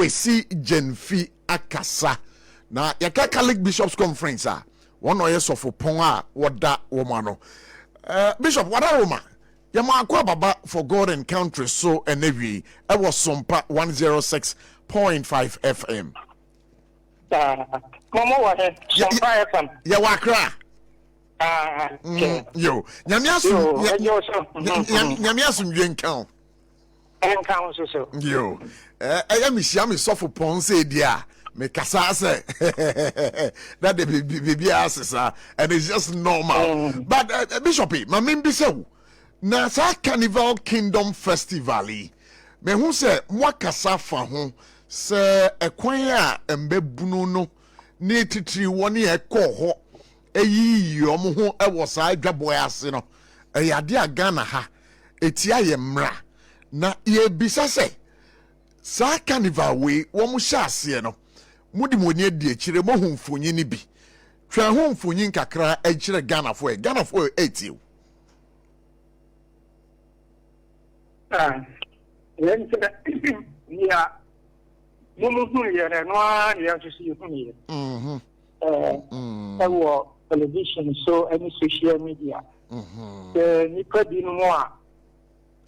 Kwesi Gyamfi akasa. Na yɛka Catholic Bishops Conference a, wɔn na ɔyɛ sɔfopɔn a wɔda wɔn ano. Bishop Wadaroma, yɛma akɔ ababa for God and Country so ɛnɛ wie ɛwɔ Sompa 106.5 FM. Mo mo wɔ he? Sompa FM. Yɛwɔ Accra. Ah, Yo, nyame asom nyame asomdwe nka o. Ɛnka ho nso so. Yo, ɛyɛ mehyia me sɔfo pɔn sɛ di a mekasa sɛ na de biribiara sesa and it's just normal. But Bishop, ma membisa wo na saa Carnival Kingdom Festival yi, mehu sɛ moakasa fa ho sɛ ɛkwan a mbɛbunu no ne titiri wɔne ɛkɔɔ hɔ ɛyiyi wɔn ho wɔ saa adwabɔ ase no, ɛyɛ adeɛ a Ghana ha ɛtia yɛ mmara. Na yɛbisa sɛ saa carnival wei wɔn hyɛ aseɛ no, mode mo ani adi akyire, mohu mfonyin no bi, twa ho mfonyin kakra ɛkyerɛ Ghanafoɔ ɛ Ghanafoɔ ɛtie o. Yɛn sɛ nea mo mo hu yɛ no, ɛno ara na yɛn nso so yɛhu yɛ ɛwɔ television so ne social media sɛ nnipa binom a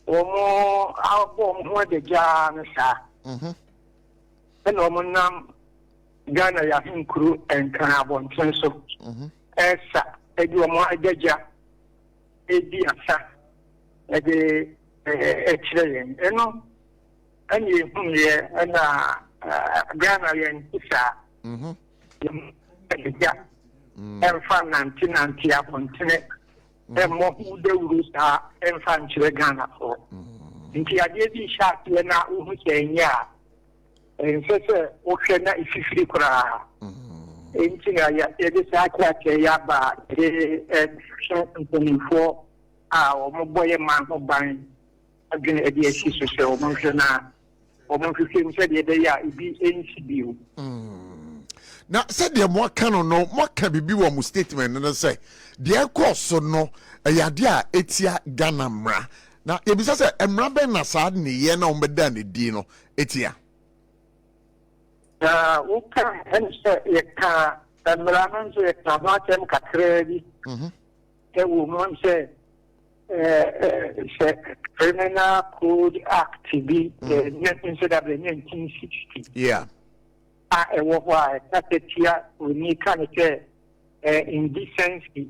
wɔn abɔ wɔn ho adagyaa no saa ɛna wɔn nam Ghana yɛ ahenkuro Nkran abɔnten so ɛsa ɛde wɔn adagya ɛdi asa ɛde ɛkyerɛ yɛn. Ɛno ɛna ehu yɛ, ɛna Ghana yɛn ti saa adagya ɛmfa nante nante abɔntene ɛmmɔ ho dawuro saa ɛmfa nkyerɛ Ghanafoɔ. Nti adeɛ bi hyɛ aseɛ na wohu sɛ ɛnyɛ a, ɛnsɛ sɛ wohwɛ na ɛfifiri koraa. Nti na yɛde saa krataa yi aba a yɛde ɛhwɛ mpanimfoɔ a wɔbɔ yɛ man ho ban adwene de asi so sɛ wɔn nhwɛ na wɔn nhwehwɛ mu sɛdeɛ ɛbɛyɛ a ebi nsi bio. Na sɛdeɛ moaka no, moaka biribi wɔ mo statement no sɛ deɛ ɛkɔɔ so no ɛyɛ adeɛ a ɛtia Ghana mmara. Na yɛbisa sɛ mmara bɛn na saa nneyɛɛ na wɔbɛda ne din no ɛtia? Na woka ɛne sɛ yɛka mmara no nso, yɛka ho asɛm kakraa bi ɛwɔ mu sɛ sɛ Criminal Code Act bi nso dabrɛ 1960 a ɛwɔ hɔ a ɛkasa tia oni ka no sɛ indecency,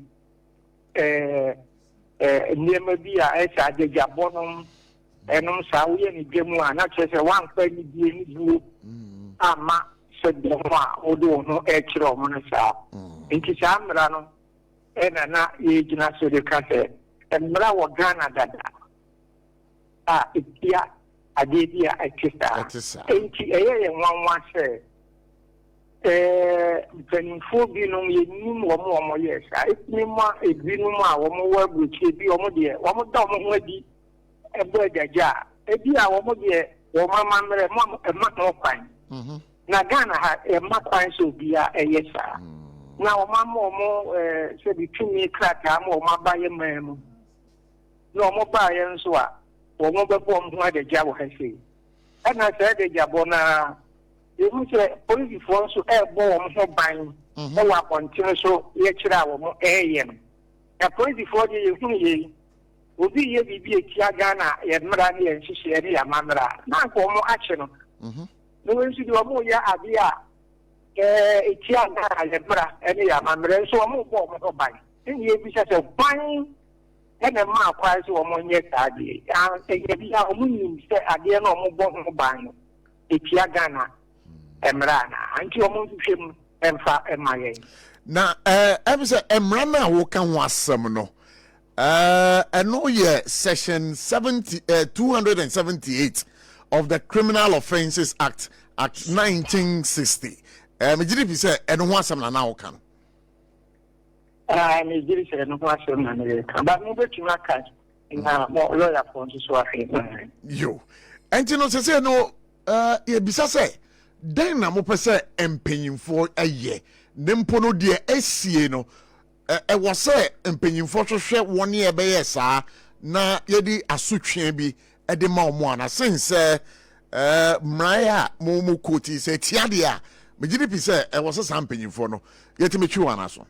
nneɛma bi a ɛsɛ adagyabɔ nom ɛnom saa woyɛ ne dwa mu a, na kyerɛ sɛ woamfa anidie ne buo amma sɛ dɔm a wode wo ho ɛkyerɛ ɔmo no saa. Nti saa mmara no ɛna na yɛgyina so de ka sɛ mmara wɔ Ghana dada a ɛtia adeɛ bi a ɛte saa. Nti ɛyɛ yɛn nwanwa sɛ mpanimfoɔ binom, yɛnim wɔn a wɔyɛ saa, ɛtumi ma ebinom a wɔn wɔ aburokyire bi, wɔn deɛ wɔn da wɔn ho adi ɛbɔ adagya a, ebi a wɔn deɛ wɔn amammerɛ ma ɛma ho kwan. Na Ghana ha ɛma kwan sɛ obiara ɛyɛ saa, na wɔn ama wɔn sɛbi tumi krataa ma wɔn aba yɛ man mu, na wɔn baayɛ nso a wɔn bɛbɔ wɔn ho adagya wɔ ha sei. Ɛna sɛ adagyabɔ naa ehu sɛ polisifoɔ nso ɛrebɔ wɔn ho ban ɛwɔ abɔnten so yɛkyerɛ a wɔn ɛreyɛ no. Na polisifoɔ deɛ, yɛhunu yei, obi yɛ biribi etia Ghana yɛ mmara ne yɛn nhyehyɛeɛ ne yɛn amammerɛ a, na anka wɔn akye no. Na wɔn nso deɛ, wɔn yɛ adeɛ a etia Ghana yɛ mmara ne yɛn amammerɛ nso wɔn bɔ wɔn ho ban. Ɛna yɛbisa sɛ hwan ɛna mmaa kwan sɛ wɔn nyɛ saa adeɛ? Ɛnyɛ bi a wɔn nim sɛ adeɛ no a wɔn bɔ ho ban no etia Ghana mmara anaa? Nti wɔn nhwehwɛ mu ɛmfa ɛma yɛn. Na ɛm sɛ mmara no a woka ho asɛm no, ɛno yɛ section 70 278 of the Criminal Offences Act 1960. Megye di pi sɛ ɛno ho asɛm na woka no. Megye di sɛ ɛno ho asɛm na meyɛka, but mobɛtumi aka na mo lɔyafoɔ nso so ahwɛ. Yo, ɛnti no sɛsɛ no yɛbisa sɛ dɛn na mopɛ sɛ mpanyimfoɔ ɛyɛ? Ne mpo no deɛ asie no, ɛwɔ sɛ mpanyimfoɔ hwehwɛ wɔn a ɛbɛyɛ saa na yɛde asotwe bi ɛde ma wɔn ana sen sɛ ɛɛ mmara a mo mo kooti sɛ tia deɛ a, megye di pi sɛ ɛwɔ sɛ saa mpanyinfoɔ no yɛtumi twe wɔn aso.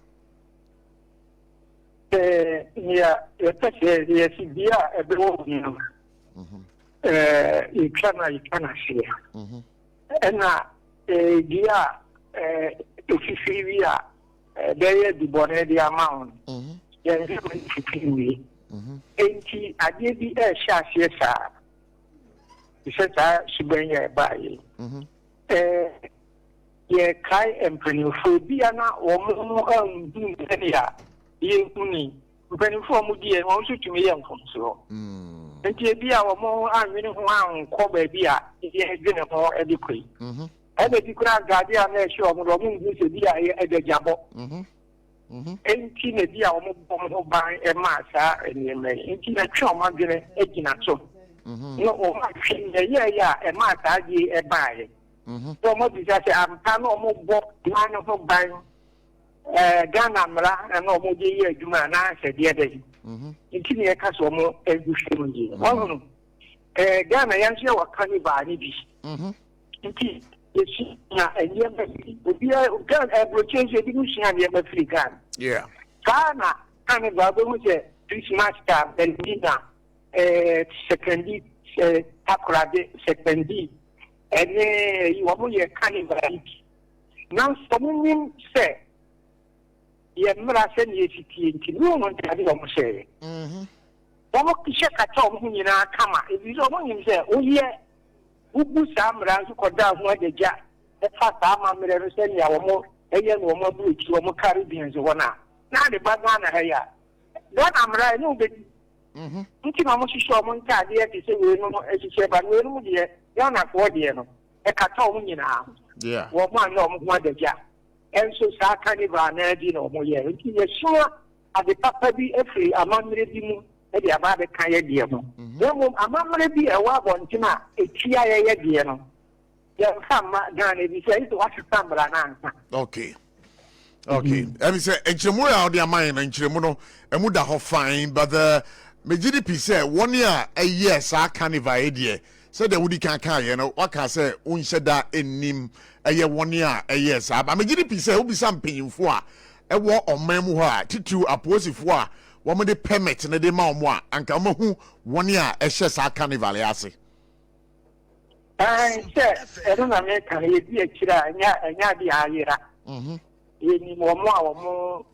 Ɛɛ nea yɛpɛ sɛ yɛsi bia a ɛbɛwɔ mu no, ɛɛ yɛtwa no a yɛtwa no aseɛ. Ɛna ɛɛ dua a ɛɛ efifiri wi a ɛbɛyɛ dubɔne de ama wo no, yɛn nsa ma fifiri wie. Enti adeɛ bi ɛrehyɛ aseɛ saa, te sɛ saa suban yi a ɛbaeɛ yi. Ɛɛ yɛkae mpanimfoɔ bi a na wɔn anhu sɛnea yɛhu ni. Mpanimfoɔ a wɔdi yɛn, wɔn nso tumi yɛ mfomsoɔ. Nti ebi a wɔn anwene ho ankɔ baabi a yɛdwene ho de kɔ yi. Ɛna ebi koraa ntaade a na ɛhyɛ wɔn no, wɔn nhu sɛ bi a ɛyɛ adagyabɔ. Enti na ebi a wɔn bɔ wɔn ho ban maa saa nneɛma yi. Nti yɛtwe wɔn adwene gyina so. Na wɔn ahwɛ nea ɛyɛɛyɛ a ɛmaa saa adeɛ yi ɛbaeɛ. Na wɔn abisa sɛ ampa na wɔn bɔ man no ho ban, ɛɛ Ghana mmara na na wɔn de yɛ adwuma anaasɛ deɛ bɛn. Nti na yɛka sɛ wɔn nhwehwɛ mu yie. Wɔn ho no, ɛɛ Ghana yɛn nso yɛwɔ carnival ne bi. Nti yɛsua nneɛma bi. Obiara Ghana aburokyire nso ebinom sua nneɛma firi Ghana. Yeah. Saa na carnival bɛhu sɛ Christmas time, Elmina, ɛɛ Sekondi, ɛɛ Takoradi, Sekondi, ɛne ɛyi wɔn yɛ carnival yi bi. Nanso wɔn nim sɛ yɛn mmara sɛnea esi tie nti no wɔn ntaade wɔn hyɛɛ. Wɔn hyɛ kata wɔn ho nyinaa kama ebi sɛ wɔn nim sɛ woyɛ wobu saa mmara nso kɔda ho adagya ɛfa saa amammerɛ no sɛnea wɔn ɛyɛ no wɔn aburokyiri wɔn Caribbeans hɔ no a na ade ba Ghana ha yi a Ghana mmara ɛne wobɛdi. Nti na wɔn hyehyɛ wɔn ntaadeɛ te sɛ weinom hyehyɛ ba no weinom deɛ Ghanafoɔ deɛ no ɛkata wɔn nyinaa ho. Wɔn anyɛ wɔn ho adagya nso saa carnival no ara bi na wɔn yɛ. Nti yɛsua ade papa bi afiri amammerɛ bi mu de aba abɛka yɛ deɛ ho. Na mmom amammerɛ bi a ɛwɔ abɔnten a ɛtia yɛyɛ deɛ no, yɛmfa mma Ghana ebi sɛ ɛsɛ wasesa mmara no ansa. Okay. Okay. Ɛmi sɛ nkyerɛmu a ɔde ama yɛn no nkyerɛmu no ɛmu da hɔ fine, but megye di pii sɛ wɔn a ɛyɛ saa carnival yi deɛ, sɛdeɛ wodi kan kan yɛ no, waka sɛ wonhyɛ da nnim ɛyɛ wɔn a ɛyɛ saa, ba megye di pii sɛ wobisa mpanyinfoɔ a ɛwɔ ɔman mu hɔ a, titiriw apolisifoɔ a wɔn de permit no de ma wɔn a, anka wɔn ahu wɔn a ɛhyɛ saa carnival yi ase. Ɛn sɛ ɛno na meka no, yɛdi akyire a ɛnyɛ ɛnyɛ ade a ayera. Yɛnim wɔn a wɔn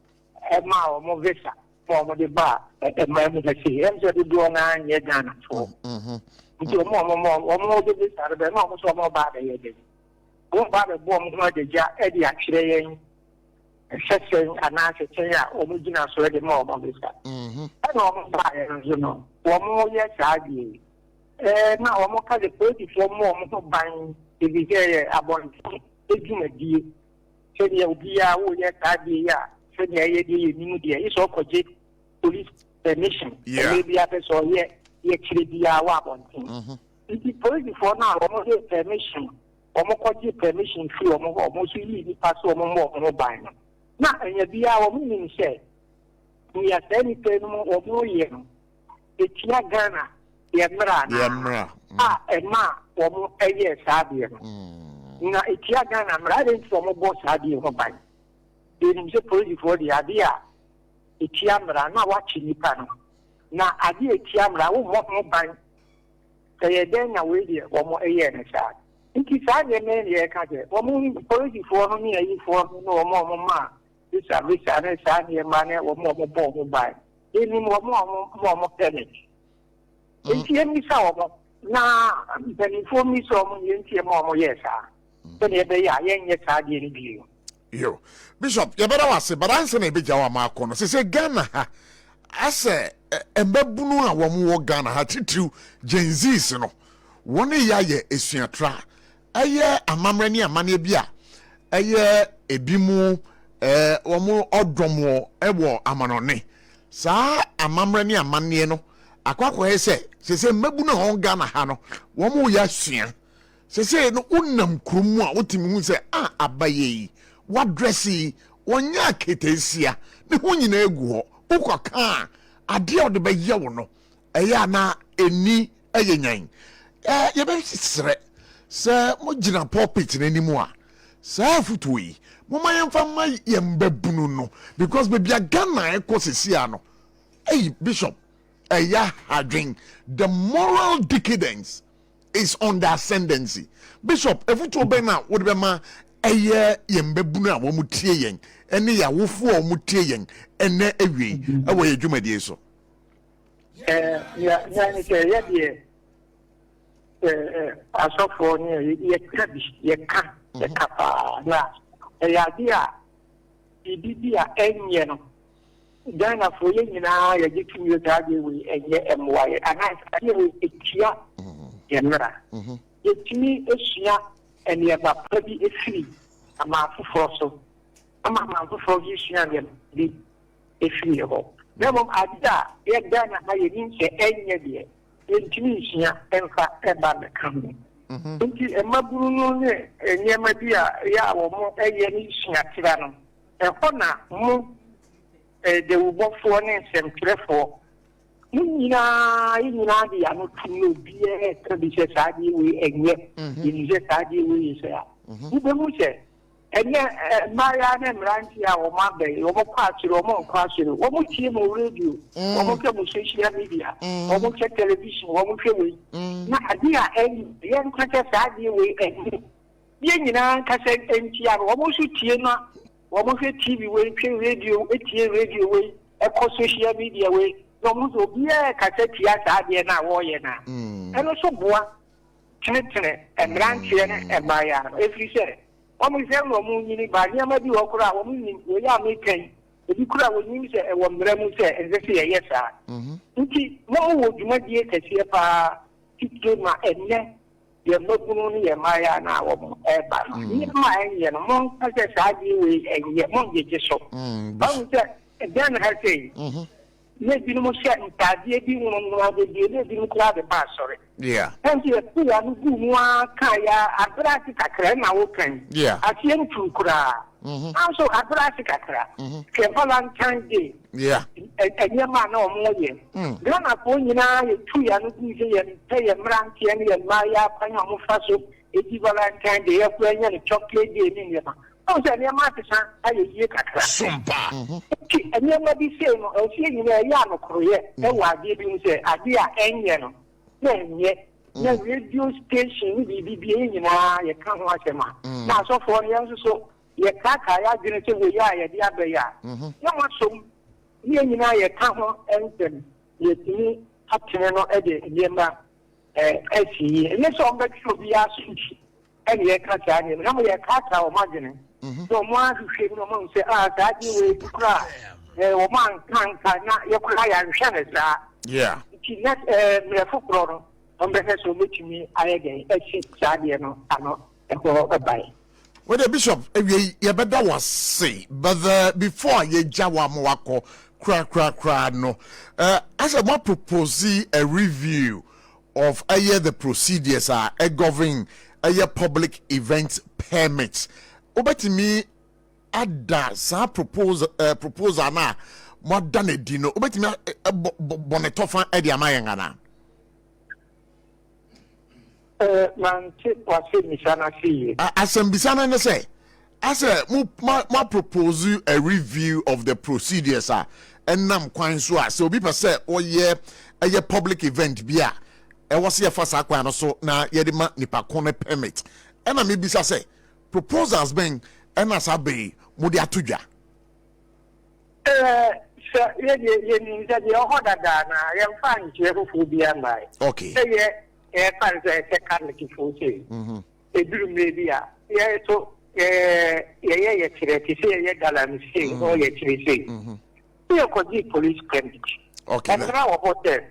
ɛmaa wɔn visa ma wɔn de ba ɛman mu ha sei. Ɛm sɛ dodoɔ no ara nyɛ Ghanafoɔ. Nti wɔn a wɔn wɔn de visa no bɛ na wɔn nso wɔn ba abɛyɛ dɛn? Wɔn ba abɛbɔ wɔn ho adagya de akyerɛ yɛn sɛ sɛn anaasɛ sɛn a wɔn gyina so de ma wɔn visa. Ɛna wɔn baeɛ no nso no, wɔn yɛ saa adeɛ yi. Ɛɛ na wɔn ka sɛ polisifoɔ mmɔ wɔn ho ban efisɛ ɛyɛ abɔnten dwumadie. Sɛdeɛ obiara woyɛ saa adeɛ yi a, sɛdeɛ ɛyɛ deɛ yɛ nim deɛ, yɛ sɛ ɔkɔgye police permission. Ɛmɛ bi apɛ sɛ ɔyɛ yɛkyerɛ biara wɔ abɔnten. Nti polisifoɔ no a wɔn de permission, wɔn kɔgye permission firi wɔn hɔ, wɔn nso yii nipa sɛ wɔn mmɔ wɔn ho ban no, na ɛnyɛ biara wɔn nim sɛ nea saa nipa yi nom wɔn yɛ no etia Ghana yɛ mmara anaa a ɛma wɔn yɛɛ saa adeɛ no. Na etia Ghana mmara, adɛn nti na wɔbɔ saa adeɛ ho ban? Yɛnim sɛ polisifoɔ deɛ, adeɛ a etia mmara na wakye nipa no, na adeɛ a etia mmara wommɔ ho ban. Ɛyɛ dɛn na wei deɛ wɔn yɛɛ no saa? Nti saa nneɛma yi na yɛka sɛ wɔn polisifoɔ no ne ayifoɔ no ne wɔn a wɔn maa visa visa ne saa nneɛma ne wɔn a wɔbɔ ho ban. Yɛnim wɔn a wɔn ma wɔn permit. Nti yɛmmisa wɔn na mpanimfoɔ mmisa wɔn deɛ nti ɛma wɔn yɛɛ saa. Sɛdeɛ ɛbɛyɛ a yɛnyɛ saa adeɛ no bio. Yo, Bishop, yɛbɛda wo ase, but ansa na yɛbɛgya wo ama akɔ no, sese Ghana ha, asɛ mmabunu a wɔn wɔ Ghana ha, titiriw Gen Zs no, wɔn yɛ ayɛ esuatra, ɛyɛ amammerɛ ne amanneɛ bi a ɛyɛ ebi mu ɛɛ wɔn ɔdɔm wɔ amanɔne. Saa amammerɛ ne amanneɛ no akɔ akɔyɛ sɛ sese mmabunu a wɔn Ghana ha no, wɔn yɛ asua. Sesei no wonam kurom mu a wotumi hu sɛ a abayɛ yi, wadrɛse yi, ɔnyɛ aketeesia, ne ho nyinaa gu hɔ. Wokɔka a, adeɛ a ɔde bɛyɛ wo no, ɛyɛ a na ɛni yɛ nyan. Yɛbɛsrɛ. Sɛ mogyina pulpit no anim a, saa afotuo yi, momma yɛmfa mma yɛn mmabunu no because baabi a Ghana ɛkɔ seesei ara no, ei Bishop, ɛyɛ ahadwen. The moral decadence is on the ascendancy. Bishop, afotuo bɛn na wode bɛma ɛyɛ yɛn mmabunu a wɔn tie yɛn ɛne yɛn awofoɔ a wɔn tie yɛn ɛnɛ awie yi ɛwɔ yɛn dwumadie so? Ɛɛ, nea nea ne sɛ yɛ deɛ ɛɛ asɔfoɔ ne yɛka bi yɛka yɛka paa na ɛyɛ adeɛ a biribi bi a ɛnyɛ no Ghanafoɔ yɛn nyinaa yɛgye tom yɛ saa adeɛ wei ɛnyɛ mmoa yɛ anaa adeɛ wei ɛtia yɛn mmara. Yɛtumi sua nneɛma pa bi firi aman foforɔ so ama aman foforɔ nso sua nneɛma bi firi yɛ hɔ. Na mmom adeɛ a yɛ Ghana ha yɛnim sɛ ɛnyɛ deɛ yɛntumi nsua mfa mma mmɛka ho. Nti mmabunu no ne nneɛma bi a ɛyɛ a wɔyɛ ne suatira no, Ɛhɔ na mo, dawubɔfoɔ ne nsɛmtwerɛfoɔ, mo nyinaa, yɛn nyinaa de yɛn ano tom na obiara reka bi sɛ saa adeɛ wei ɛnyɛ, yɛnim sɛ saa adeɛ wei yɛ sɛ a, wobɛhu sɛ ɛnyɛ mmaayewa ne mmeranteɛ a wɔn aba yi, wɔn kɔ asɔre, wɔn nkɔ asɔre, wɔn tie mo radio, wɔn hwɛ mo social media, wɔn hwɛ television, wɔn hwɛ wei, na adeɛ a ɛnyɛ, yɛnka sɛ saa adeɛ wei ɛnyɛ. Yɛn nyinaa nkasa ntia no. Wɔn nso tie na wɔhwɛ TV wei, hwɛ radio, tie radio wei, ɛkɔ social media wei, na wɔn nso obiara kasa tia saa adeɛ no a wɔreyɛ no a, mm. ɛno nso boa tenetene mmeranteɛ ne mmaayewa no, ɛfiri sɛ wɔn sɛ na wɔn nyini ba nneɛma bi wɔ koraa wɔn nim wei a meka yi, ebi koraa wɔnim sɛ ɛwɔ mmara mu sɛ ɛnsɛ sɛ yɛyɛ saa. Mm-hmm. Nti wɔn wɔ dwumadie kɛseɛ paa titire ma ɛnnɛ Yɛn mmabunu ne yɛn mmaayewa no a wɔreba no, nneɛma a ɛnyɛ no, monka sɛ saa adeɛ wei ɛnyɛ, mongyegye so. Wahu sɛ Ghana ha sei, na ebinom hyɛ ntaadeɛ bi nwononwono bebree, na ebinom koraa de ba asɔre. Ɛnso yɛto yɛn ano guu mu ara kaa yɛ abrɛ ase kakra, ɛna woka yi, aseɛ ntuu koraa. Nanso abrɛ ase kakra. Hwɛ Valentine Day. Nneɛma a na wɔyɛ. Ghanafoɔ nyinaa yɛtu yɛn ano gui sɛ yɛmpɛ yɛn mmeranteɛ ne yɛn mmaayewa kwan a wɔfa so di Valentine Day, yɛkora anya no chocolate day ne nneɛma. Wohu sɛ nneɛma asesa ayɛ yie kakra. Nti nneɛma bi sei no, ɛwɔ sɛ yɛn nyinaa yɛyɛ anokoroyɛ wɔ adeɛ bi ho sɛ adeɛ a ɛnyɛ no na ɛnyɛ. Na radio station ne biribi bi yɛn nyinaa yɛka ho asɛm a, na asɔfoɔ no yɛn nso so yɛkaakaa yɛn adwene sɛ wei a yɛde aba yi a, na moasom, ne yɛn nyinaa yɛka ho nsɛm, na yɛatumi atene no de nneɛma asi yie. Ɛnyɛ sɛ wɔbɛtwe obiara so nti ɛna yɛka saa nneɛma, na mmom yɛkaakaa wɔn adwene na wɔn ahwehwɛ mu na wɔn ahu sɛ ah saa adeɛ wei bi koraa wɔn anka nka na yɛkoraa yɛanhwɛ no saa. Nti na mmerɛ foforɔ no wɔn bɛhwɛ sɛ wɔbɛtumi ayɛ dɛn asi saa adeɛ no ano ɛhɔ bae. Wei deɛ Bishop awiei yɛbɛda wo ase but the before a yɛgya wo ama wakɔ korakorakora no uh, asɛ mo apropose a review of ɛyɛ the procedures a ɛgovern ɛyɛ public event permit wobɛtumi ada saa proposal uh, proposal no a moada no adi no wobɛtumi bɔ ne tɔfa de ama yɛn anaa? Mante w'asɛmmisa no ase yie. Asɛmmisa no ne sɛ, asɛ mo ma mo apropose a review of the procedures a ɛnam kwan so a sɛ obi pɛ sɛ ɔyɛ ɛyɛ public event bi a ɛwɔ sɛ yɛfa saa kwan no so na yɛde ma nipa ko no permit. Ɛna mebisa sɛ proposals bɛn ɛna saa bere yi mode ato dwa? Sɛ yɛ deɛ yɛnim sɛ deɛ ɛwɔ hɔ dada na yɛmfa nkyerɛ foforɔ biara mmae. Okay. Sɛ yɛ yɛfa no sɛ sɛ Katolekfoɔ sei, ɛduru mmerɛ bi a yɛ so yɛyɛ yɛkyerɛ te sɛ yɛyɛ galamsey na yɛkyerɛ sei. Sɛ yɛkɔgye police permit. Okay. Mmara wɔ hɔ sɛ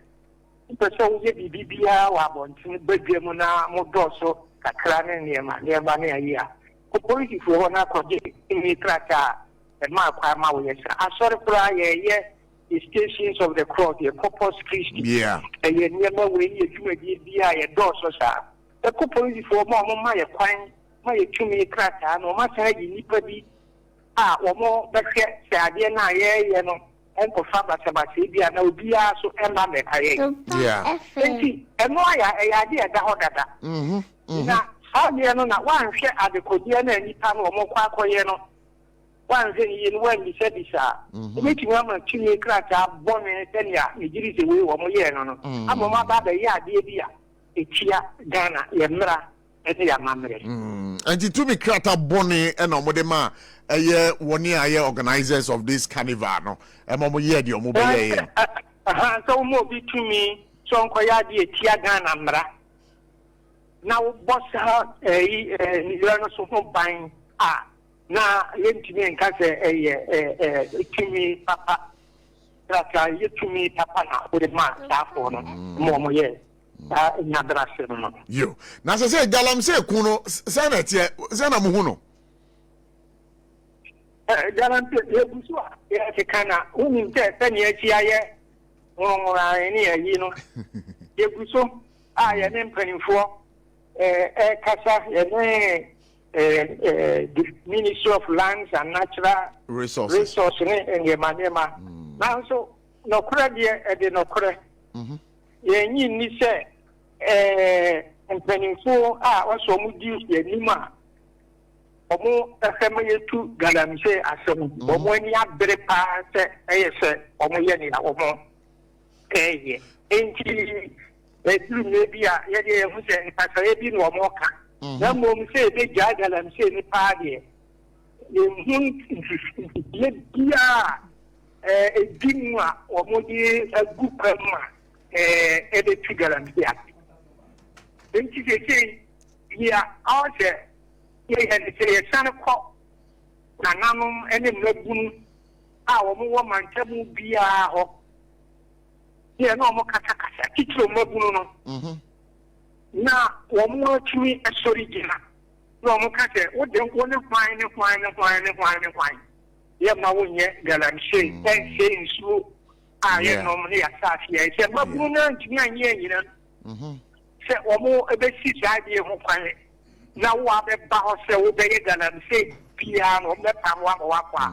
wopɛ sɛ woyɛ biribi biara wɔ abɔntene badwa mu na modɔɔso kakra ne nneɛma nneɛma ne ayi a, kɔ polisifoɔ hɔ na kɔgye tumi krataa a ɛmaa kwan ma wɔyɛ saa. Asɔre koraa yɛyɛ the Stations of the Cross, yɛ Corpus Christi, ɛyɛ nneɛma wei ne yɛ dwumadie biara a yɛdɔɔso saa. Yɛkɔ polisifoɔ ma wɔn ma yɛ kwan ma yɛ tumi krataa na wɔn asan ayi nnipa bi a wɔn bɛhwɛ sɛ adeɛ no a yɛreyɛ no nkɔfa basabasayɛ bi a na obiara so mma mmɛka yɛn. Enti ɛno ayɛ ɛyɛ adeɛ a ɛda hɔ dada. Na. Saa adeɛ no na woanhwɛ adekodeɛ no a nnipa no wɔkɔ akɔyɛ no, woanhwɛ no yie no woammisabisa a, wobɛtumi ama tumi krataa bɔne sɛnea megye di sɛ wei wɔn yɛɛ no no ama wɔn aba abɛyɛ adeɛ bi a ɛtia Ghana yɛn mmara ne yɛn amammerɛ. Nti tumi krataa bɔne na wɔde ma ɛyɛ wɔn a ɛyɛ organisers of this carnival no ɛma wɔn yɛɛ deɛ wɔn bɛyɛeɛ no. Sɛ woma obi tumi sɛ ɔnkɔyɛ adeɛ ɛtia Ghana mmara na wobɔ saa ɛyi nneyɔɛ no so ho ban a, na yɛntumi nka sɛ ɛyɛ tumi papa krataa, ɛyɛ tumi papa na wode ma saafoɔ no ma wɔn yɛ saa nyabrasɛm no. Yo, na sɛ sɛ galamsey ko no sɛn na ɛteɛ, sɛn na mohu no? Galamsey yɛgu so a yɛkeka na wonim sɛ sɛnea akyi ayɛ nwonworan ne ayi no yɛgu so a yɛne mpanimfoɔ ɛrekasa, yɛne the Ministry of Lands and Natural Resources, Resource ne nneɛma nneɛma. Nanso nɔkorɛ deɛ ɛde nɔkorɛ. Yɛnyi nni sɛ mpanimfoɔ a wɔsɛ wɔn di anim a wɔn hwɛ ma yɛtu galamsey asɛm, wɔn ani abere paa sɛ ɛyɛ sɛ wɔn yɛ nea wɔn ɛyɛ. Enti ɛduru mmerɛ bi a yɛdeɛ yɛhu sɛ nkasaeɛ bi na wɔka, na mmom sɛ yɛbɛgyaa galamsey no paa deɛ, yɛnhu nsusuiɛ biara a ɛdi mu a wɔde agu kwan mu a ɛbɛtu galamsey ase. Enti seesei deɛ ɔwɔ sɛ yɛyɛ ne sɛ yɛsane kɔ nananom ne mmabunu a wɔwɔ mantamu biara hɔ deɛ na wɔn kasakasa titiriw mmabunu no na wɔn atumi asɔre gyina na wɔn ka sɛ wo de wo ne hwan ne hwan ne hwan ne hwan ne hwan yɛmma wonyɛ galamsey ɛnsɛ nsuo a yɛnom ne yɛasase yɛ sɛ mmabunu no antumi anyɛ anyina sɛ wɔn bɛsi saa adeɛ ho kwan na wo abɛba hɔ sɛ wobɛyɛ galamsey biara na wɔn bɛpam wo ama wakɔ a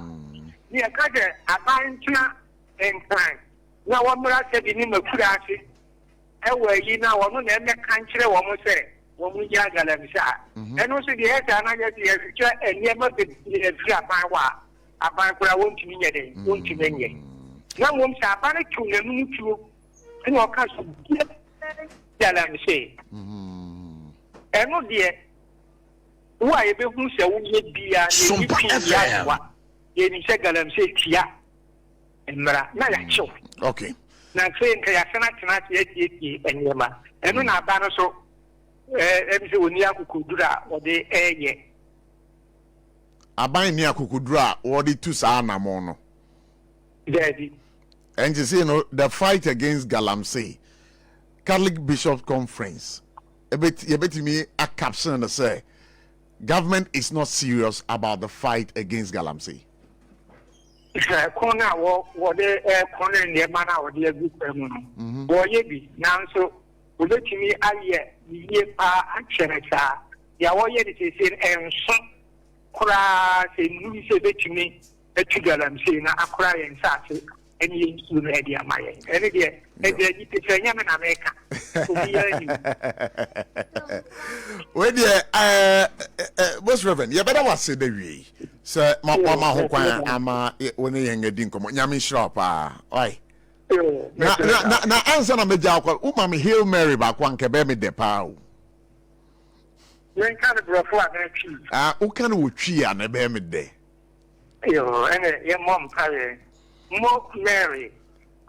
ne yɛka sɛ aban ntena Nkran na wɔmmra sɛbi ne m'akuraase wɔ ayi na ɔno na ɛmmɛka nkyerɛ wɔn sɛ wɔn ngyaa galamsey a, ɛno nso deɛ ɛyɛ saa na yɛ sɛ yɛhwehwɛ nneɛma bebree afiri aban hɔ a, aban koraa wɔntumi nyɛ dɛn, wɔntumi nyɛ. Na mmom sɛ aban no to n'anum tuo na ɔka sɛ obiara galamsey, ɛno deɛ wo a yɛbɛhu sɛ woyɛ biara na yɛnni Sompa pii yɛ FM. adewa, yɛnim sɛ galamsey tia mmara na yɛakyew. Okay. Na afei nka yɛasan atena ase asiesie nneɛma. Ɛno na aba no so ɛm sɛ wɔnni akokoduru a wɔde ɛyɛ. Aban nni akokoduru a wɔde tu saa anammɔn no. Daabi. Ɛnti sei no, the fight against galamsey, Catholic Bishops Conference, yɛbɛtumi acaption no sɛ government is not serious about the fight against galamsey. Ko no a wɔde reko ne nneɛma no a wɔde agu kwan mu no, wɔreyɛ bi, nanso wɔbɛtumi ayɛ no yie paa akyɛrɛ saa. Deɛ wɔreyɛ no seesei no, ɛnso koraa sɛ nnuru sɛ ɛbɛtumi atu galamsey na akora yɛn nsase ne yɛn nsuo no de ama yɛn. Ɛno deɛ, ɛda adi pefee, ɛnyɛ me na meka, obiara nim. Wei deɛ, Most Reverend, yɛbɛda wo ase da wie sɛ ma wama ho kwan ama wo ne yɛn adi nkɔmmɔ. Nyame nhyira wo paa. Ɔe. Na, na, na, na ansa na mɛgya akɔ, woma me Hail Mary baako anka ɛbɛyɛ me dɛ paa o. Menka no borɔfo anaa twi? Ah, woka no wɔ twi a na ɛbɛyɛ me dɛ. Yoo, ɛnɛ yɛmmɔ mpaeɛ. Mo Mary,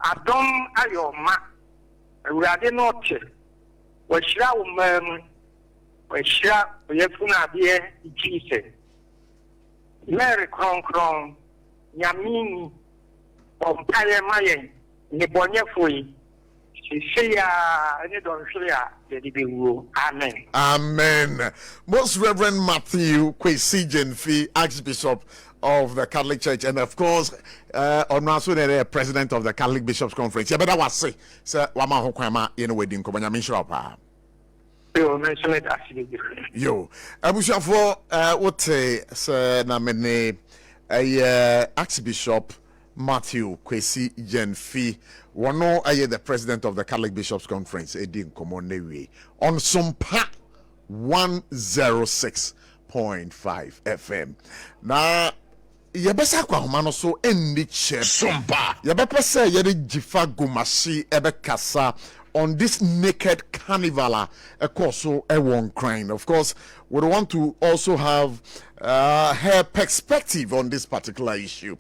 adom ayɛ wo ma, Awurade ne wo te, Wahyira wo mmaa mu, Wahyira wo yafunu adeɛ Jesus. Mary kronkron, Nyame ni, bɔ mpaeɛ ma yɛn nnebɔnyɛfoɔ yi, seesei ara ne dɔnhwere a yɛde bɛwuo. Amen. Amen. Most Reverend Matthew Kwesi Gyamfi, Archbishop of the Catholic Church, and of course, ɔno aso na ɛyɛ President of the Catholic Bishops Conference. Yɛbɛda wase sɛ wama ho kwan ma yɛne wadi nkɔmmɔ. Nyame nhyira wo paa. Yo, me nso meda ase bebree. Yo, abusuafoɔ, wote sɛ na me ne ɛyɛ Archbishop Matthew Kwesi Gyamfi, wɔno ɛyɛ the President of the Catholic Bishops Conference, ɛdi nkɔmmɔ nnɛ wie on Sompa. 106.5 FM. Na yɛbɛsa akɔ ahoma no so ɛnni kyɛ. Sompa. Yɛbɛpɛ sɛ yɛde Gyifa Gomahye ɛbɛkasa on this naked carnival a ɛkɔɔ so ɛwɔ Nkran. Of course, we want to also have her perspective on this particular issue.